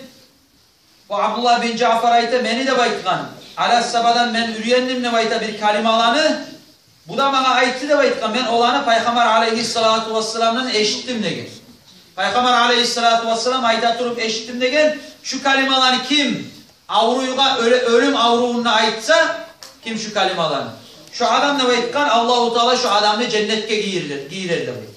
Бу Абдуллагь бин Жаъфар айта, мени деп айтгъан, Али асгьабадан мен уьйрендим деп айта бир калималаны. Бу да магъа айтды деп айтгъан, мен оланы Пайхаммар алейгьиссалату вассаламдан эшитдим деген. Пайхаммар алейгьиссалату вассалам айта туруп эшитдим деген. Шу калималаны ким авруйгъа, оьле-, оьлюм аврувунда айтса, ким шу калималаны, шу адам деп айтгъан, Аллагьу Таала шу адамны женнетге гийирер, гийирер деп айтгъан.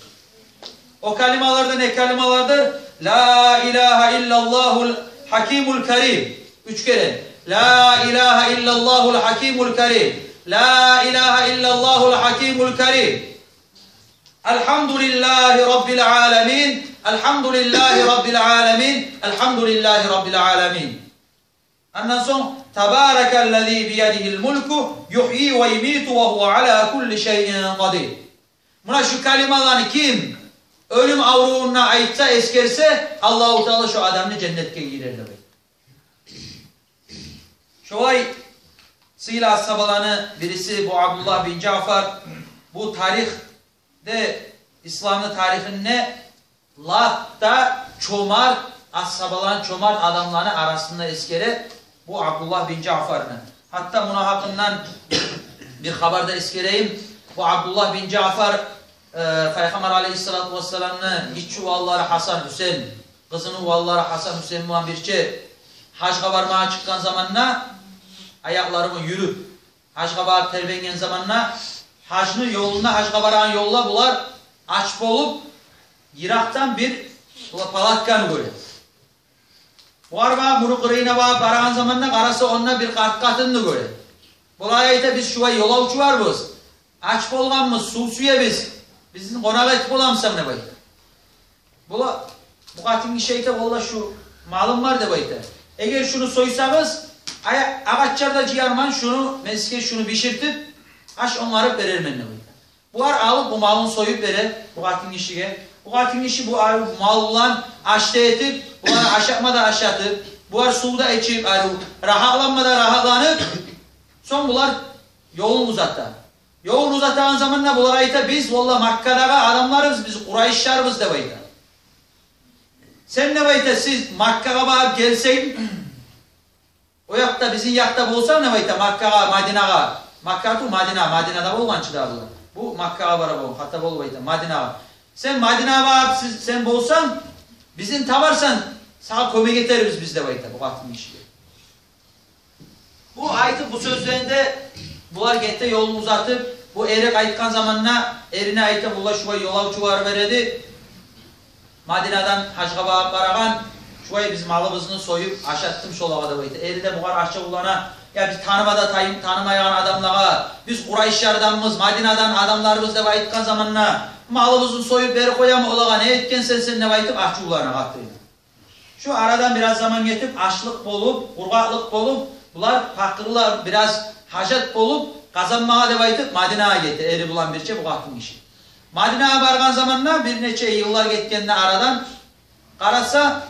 О калималар да не калималардыр? «Ла илагьа иллаллагьул гьакимул карим». Уьч керен. «Ла илагьа иллаллагьул гьакимул карим. Ла илагьа иллаллагьул гьакимул карим. Алгьамдулиллагьи раббил аламин. Алгьамдулиллагьи раббил аламин. Алгьамдулиллагьи раббил аламин». Андан сонг: «Табаракаллази биядигьил мулку, югьйи ва юмиту ва гьува ала кулли шайин къадир». Муна шу калималаны ким оьлюм аврувунда айтса, эсгерсе, Аллагьу Таала шу адамны женнетге гийирер деп. Шолай сыйлы асгьабаланы бириси бу Абдуллагь бин Жаъфар. Бу тарихде, исламны тарихинде лап да чомарт асгьабаланы, чомарт адамланы арасында эсгере бу Абдуллагь бин Жаъфарны. Гьатта муну гьакъындан бир хабар да эсгерейим. Бу Абдуллагь бин Жаъфар Э, Пайхаммар алейгьиссалату вассаламны гиччи уланлары Гьасан, Гьюсейин, къызыны уланлары Гьасан, Гьюсейин булан бирче гьажгъа бармагъа чыкъгъан заманда, аякълары булан юрюп, гьажгъа барып тербенген заманда, гьажны ёлунда, гьажгъа барагъан ёлда булар ач болуп, йыракъдан бир, булар, палатканы гёре. Булар багъып, муну къырыйына багъып барагъан заманда, къараса, онда бир къарт къатынны гёре. Булар айта: «Биз шулай ёлавчуларбыз, ач болгъанбыз, сув сюебиз, бизин къонакъ этип боламысан?» — деп айта. Була, бу къатынгиши айта: «Валлагь, шу малым бар, — деп айта. — Эгер шуну сойсагъыз, ая-, агъачлар да жыярман, шуну, мен сизге шуну биширтип, аш онгарып берермен», — деп айта. Булар алып, бу малын союп бере бу къатынгишиге. Бу къатынгиши бу, ай, бу мал булан аш да этип, булар ашатма да ашатып, булар сув да ичип, ай, рагьатланма да рагьатланып, сонг булар ёлун узата. Ёлун узатагъан заманда булар айта: «Биз, валлагь, Маккадагъы адамларбыз, биз къурайышларбыз, — деп айта. — Сен, — деп айта, — сиз Маккагъа барып гелсенг, о якъда, бизин якъда болсанг, — деп айта, — Маккагъа, Мадинагъа», — Маккату Мадина, Мадинада болгъан чы да булар. Бу Маккагъа бара болгъан, хата болуп айта, — Мадинагъа. — Сен Мадинагъа барып, сиз, сен болсанг, бизин табарсан, сагъа кёмек этербиз биз», — деп айта бу къатынгишиге. Бу айтып, бу сёзлени де, булар гете ёлун узатып, бу эри къайтгъан заманда эрине айта: «Валлагь, шулай ёлавчулар бар эди Мадинадан гьажгъа багъып барагъан, шулай биз малыбызны союп ашаттым шолагъа», — деп айта. Эри де бугъар ачувлана: «Я, биз таныма да тайын-, танымайгъан адамлагъа, биз къурайышларданбыз, Мадинадан адамларбыз деп айтгъан заманда, малыбызны союп берип къоямы олагъа, не этгенсен сен?» — деп айтып, ачувлана къатты. Шу арадан бираз заман гетип, ачлыкъ болуп, къургъакълыкъ болуп, булар пакъырлар, бираз гьажат болуп, къазанмагъа деп айтып, Мадинагъа гете эри булан бирче бу къатынгиши. Мадинагъа баргъан заманда, бир нече йыллар гетгенде арадан, къараса,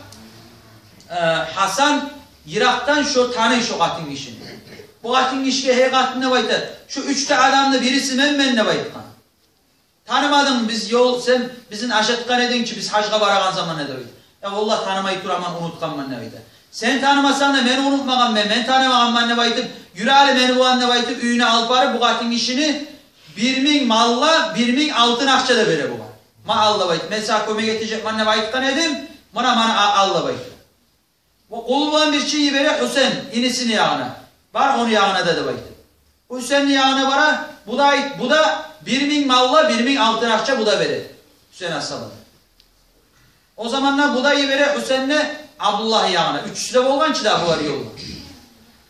э, Гьасан йыракъдан шо таный шо къатынгишини. Бу къатынгишиге: «Гьей къатын, — деп айта, — шу уьч де адамны бириси менмен», — деп айтгъан. «Танымадынгмы биз ёл, сен бизин ашатгъан эдинг чи, биз гьажгъа барагъан заманда», — деп айта. «Я валлагь, танымай тураман, унутгъанман», — деп айта. «Сен танымасанг да, мен унутмагъанман, мен танымагъанман», — деп айтып, «Юр гьали мени булан», — деп айтып, уьюне алып барып, бу къатынгишини бир минг малла, бир минг алтын акъча да бере бугъар. «Ма, ал», — деп айтып, «мен сагъа кёмек этежекмен деп айтгъан эдим, муна, муна, а-, ал», — деп айтып. Бу къулу булан бирче йибере Гьюсейин, инисини ягъына. «Бар ону ягъына да», — деп айтып. Гьюсейинни ягъына бара, бу да айт-, бу да бир минг малла, бир минг алтын акъча бу да бере Гьюсейин асгьабагъа. О заманда бу да йибере Гьюсейинни Абдуллагьны ягъына. Уьчюсю де болгъан чы да булар ёлда.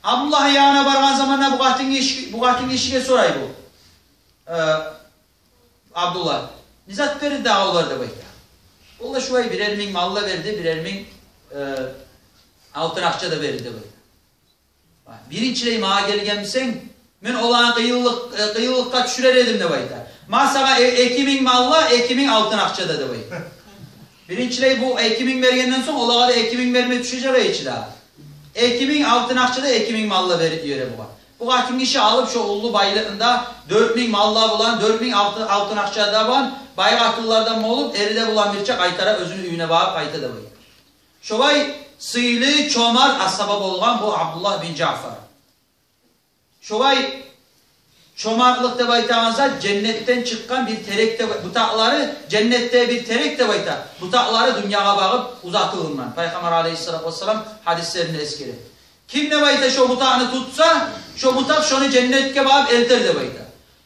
Абдуллагьны ягъына баргъан заманда бу къатынгиш-, бу къатынгишиге сорай бу. Э, Абдуллагь: «Не зат берди дагъы олар?» — деп айта. «Олар шулай бирер минг малла берди, бирер минг, э, алтын акъча да берди», — деп айта. «Биринчилей магъа гелгенмисен, мен оланы къыйынлыкъ-, э, къыйынлыкъгъа тюшюрер эдим», — деп айта. «Ма сагъа э-, эки минг малла, эки минг алтын акъча да», — деп айта. Биринчилей бу эки минг бергенден сонг, олагъа да эки минг берме тюшежек эди чи дагъы. Эки минг алтын акъча да, эки минг малла берип йибере бугъар. Бу къатынгиши алып шо уллу байлыгъын да, дёрт минг малла булан, дёрт минг алтын, алтын акъча да булан, бай къатынлардан болуп, эри де булан бирче къайтара оьзюню уьюне багъып къайта деп айта. Шолай сыйлы, чомарт асгьаба болгъан бу Абдуллагь бин Жаъфар. Шолай чомартлыкъ деп айтагъан зат женнетден чыкъгъан бир терек деп, бутакълары, женнетде бир терек деп айта, бутакълары дюньягъа багъып узатылынгъан. Пайхаммар алейгьиссалату вассалам гьадислеринде эсгере. Ким деп айта шо бутакъны тутса, шо бутакъ шону женнетге багъып элтер деп айта.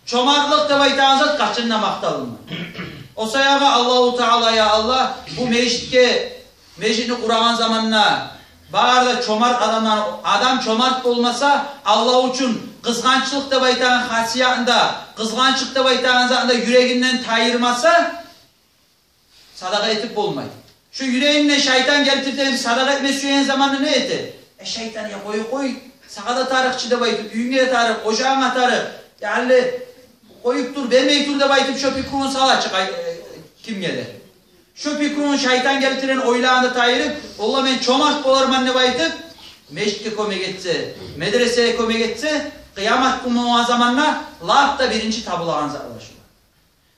Чомартлыкъ деп айтагъан зат къачан да макъталынгъан. О саягъа Аллагьу Таала, я Аллагь, бу межитге, межитни къурагъан заманда, бары да чомарт адамлар, адам чомарт болмаса, Аллагь учун къызгъанчлыкъ деп айтагъан хасиятны да, къызгъанчлыкъ деп айтагъан затны да юрегинден тайдырмаса, садагъа этип болмай. Шо юрегингде шайтан гелтиртип, садагъа этме сюеген заманда не эте? Э, шайтан, я къой, къой, сагъа да тарыкъ чы деп айтып, уьюнге де тарыкъ, ожагъынга тарыкъ, яни къоюп тур, бермей тур деп айтып, шо пикрун сала чы къай-, э, кимге де. Шо пикрун, шайтан гелтирген ойланы да тайдырып, олла мен чомарт боларман деп айтып, межитге кёмек этсе, медресеге кёмек этсе, къыямат гюн болгъан заманда лап да биринчи табулагъан затлар шо.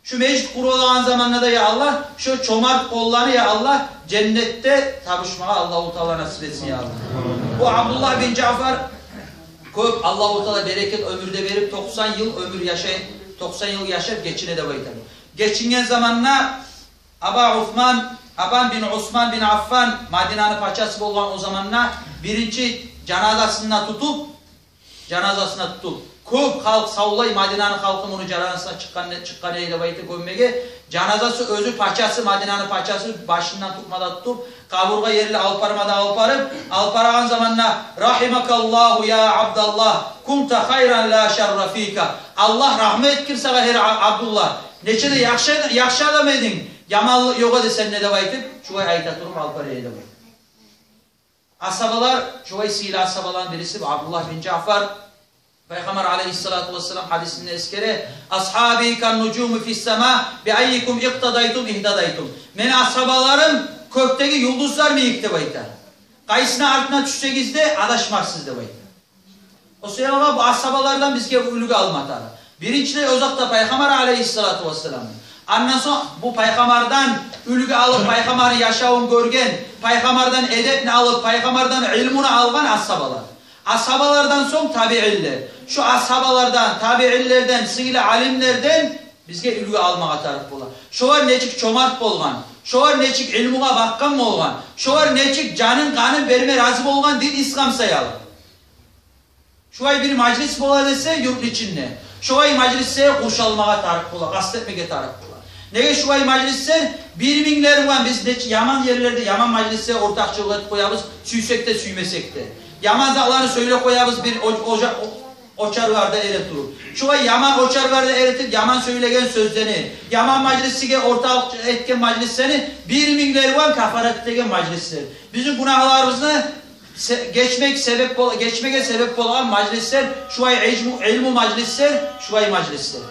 Шу межит къурулагъан заманда да, я Аллагь, шу чомарт къолланы, я Аллагь, женнетде табушмагъа Аллагьу Таала насип этсин, я Аллагь. Бу Абдуллагь бин Жаъфар кёп Аллагьу Таала берекет оьмюр де берип, токъсан йыл оьмюр яшай, токъсан йыл яшап гечине деп айта. Гечинген заманда Аба Усман, Абан бин Усман бин Аффан, Мадинаны пачасы болгъан о заманда, биринчи жаназасын да тутуп, жаназасын да тутуп, кёп халкъ савлай, Мадинаны халкъы муну жаназасына чыкъгъан, чыкъгъан эди деп айтып гёммеге. Жаназасы оьзю пачасы, Мадинаны пачасы башындан тутма да тутуп, къабургъа ерли алып барма да алып барып, алып барагъан заманда: «Рахимакаллагьу я Абдаллагь, кунта хайран ла шарра фика». Аллагь рагьмат этгир сагъа, гьей А-, Абдуллагь. Нече де яхшы, яхшы адам эдинг. Яманлыкъ ёкъ эди сенде деп айтып, шулай айта туруп алып бара эди деп айта. Асгьабалар, шулай сыйлы асгьабаланы бириси Абдуллагь бин Жаъфар. Пайхаммар алайгьиссалату вассалам гьадисинде эсгере: «Асгьаби кан нужуми фис сама, би аййикум икътадайтум игьтадайтум». Мени асгьабаларым кёкдеги юлдузлар йимик деп айта. Къайсыны артына тюшсегиз де, адашмассыз деп айта. О саялы бу асгьабалардан бизге уьлгю алма тарыкъ. Биринчилей, озокъда, Пайхаммар алайгьиссалату вассалам. Андан сонг бу Пайхаммардан уьлгю алып, Пайхаммарны яшавун гёрген, Пайхаммардан эдепни алып, Пайхаммардан илмуну алгъан асгьабалар. Асгьабалардан сонг табиинлер. Шу асгьабалардан, табиинлерден, сыйлы алимлерден бизге уьлгю алмагъа тарыкъ бола. Шолар нечик чомарт болгъан, шолар нечик илмугъа бакъгъан болгъан, шолар нечик жанын, къанын берме рази болгъан дин ислам саялы. Шулай бир мажлис бола десе юртну ичинде, шулай мажлисге къуршалмагъа тарыкъ бола, къаст этмеге тарыкъ бола. Неге шулай мажлислер бир минглер булан, биз нече яман ерлерде яман мажлисге ортакъчылыкъ этип къоябыз, сюйсек де, сюймесек де. Яман затланы сёйлеп къоябыз бир о-, ожа-, о-, очарларда эретуруп. Шулай яман очарларда эретип, яман сёйлеген сёзлени, яман мажлисге ортакъ этген мажлислени бир минглер булан кафарат этеген мажлислер. Бизин гюнагьларыбызны се-, гечмек себеп бол-, гечмеге себеп болгъан мажлислер, шулай ижму-, илму мажлислер, шулай мажлислер.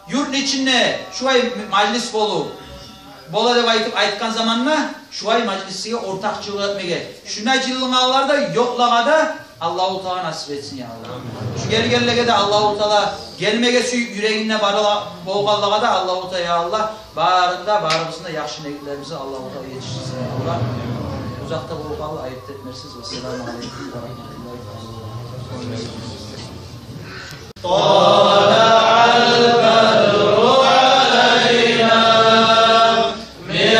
Юртну ичинде шулай мажлис болуп, бола деп айтып айтгъан заманда, шулай мажлисге ортакъчылыкъ этмеге, шунда жыйылгъанлар да, ёкълагъа да Аллагьу Таала насип этсин, я Аллагь. Шу гелгенлеге де Аллагьу Таала, гелмеге сююп юрегинде бар болгъанлагъа да Аллагьу Таала, я Аллагь, барын да, барыбызны да яхшы ниетлерибизни Аллагьу Таала етишдирсин, я Аллагь. Узакъда болгъанлы айып этмерсиз. Вассаламу алейкум ва рахматуллагьи ва баракатугьу. طلع البدر علينا من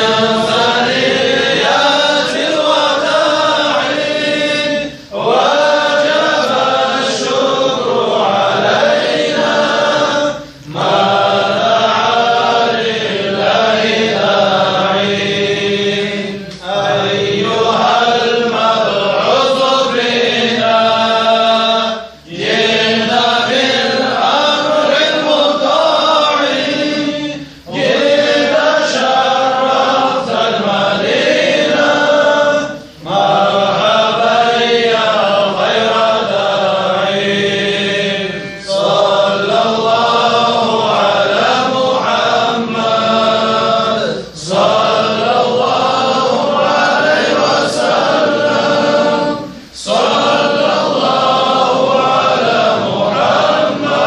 ثنيات الوداع، وجب الشكر علينا ما دعا لله داعي. أيها المبعوث فينا، جئت بالأمر المطاع، جئت شرفت المدينة، مرحبا يا خير داعي. صلى الله على محمد، صلى الله عليه وسلم، صلى الله على محمد،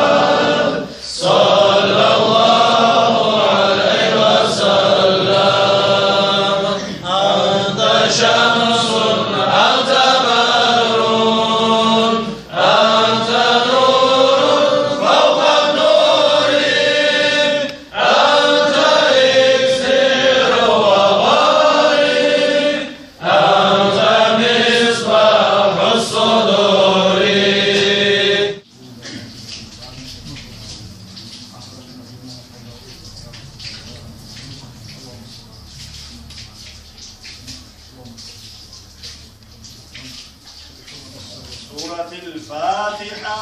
صلى الله عليه وسلم. أنت شمس، أنت بدر، أنت نور فوق النور، أنت إكسير وغالي، أنت مصباح الصدور. سورة الفاتحة.